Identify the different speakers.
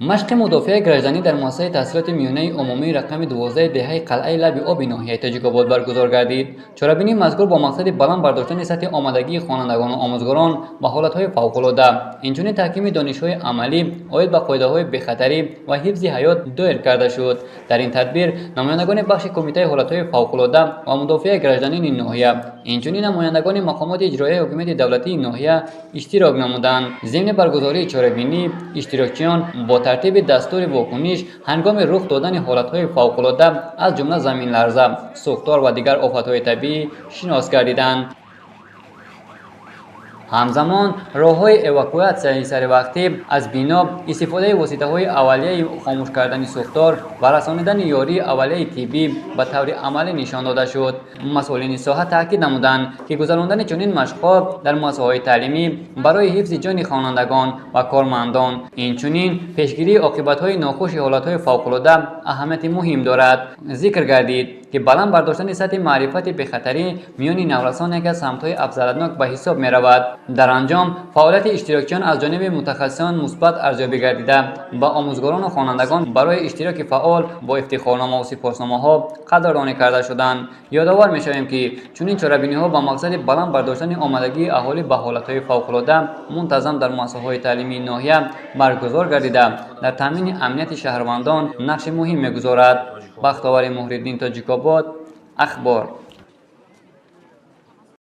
Speaker 1: Машқи мудофиаи гражданӣ дар муассисаи таҳсилоти миёнаи умумии рақами 12 деҳаи Қалъаи Лаби Оби ноҳияи Тоҷикобод баргузор гардид. Чорабинии мазкур бо мақсади баланд бардоштани сатҳи омодагии хонандагону омӯзгорон ба ҳолатҳои фавқулодда, инчунин таҳкими донишҳои амалӣ оид ба қоидаҳои бехатарӣ ва ҳифзи ҳаёт доир карда шуд. Дар ин тадбир намояндагони бахши Кумитаи ҳолатҳои фавқулодда ва мудофиаи гражданини ноҳия, инчунин намояндагони мақомоти иҷроияи ҳокимияти давлатии ноҳия иштирок намуданд. Зимни баргузории чорабинӣ иштирокчиён бо тартиби дастури вокуниш ҳангоми рух додани ҳолатҳои фавқулодда, аз ҷумла заминларза, сӯхтор ва дигар офатҳои табиӣ шинос гардиданд. Ҳамзамон роҳҳои эвакуатсияи саривақтӣ аз бино, истифодаи воситаҳои аввалияи хомӯш кардани сӯхтор ва расонидани ёрии аввалияи тиббӣ ба таври амалӣ нишон дода шуд. Масъулини соҳа таъкид намуданд, ки гузарондани чунин машқҳо дар муассисаҳои таълимӣ барои ҳифзи ҷони хонандагон ва кормандон, инчунин пешгирии оқибатҳои нохуши ҳолатҳои фавқулодда аҳамияти муҳим дорад. Зикр гардид, ки баланд бардоштани сатҳи маърифати бехатарӣ миёни наврасон яке аз самтҳои афзалиятнок ба ҳисоб меравад. Дар анҷом фаъолияти иштирокчиён аз ҷониби мутахассисон мусбат арзёбӣ гардида, ба омӯзгорону хонандагон барои иштироки фаъол бо ифтихорномаву сипосномаҳо қадрдонӣ карда шуданд. Ёдовар мешавем, ки чунин чорабиниҳо ба мақсади баланд бардоштани омодагии аҳолӣ ба ҳолатҳои фавқулодда мунтазам дар муассисаҳои таълимии ноҳия баргузор гардида, дар таъмини амнияти шаҳрвандон нақши муҳим мегузорад. Бахтовари Муҳриддин, Тоҷикобод, Ахбор.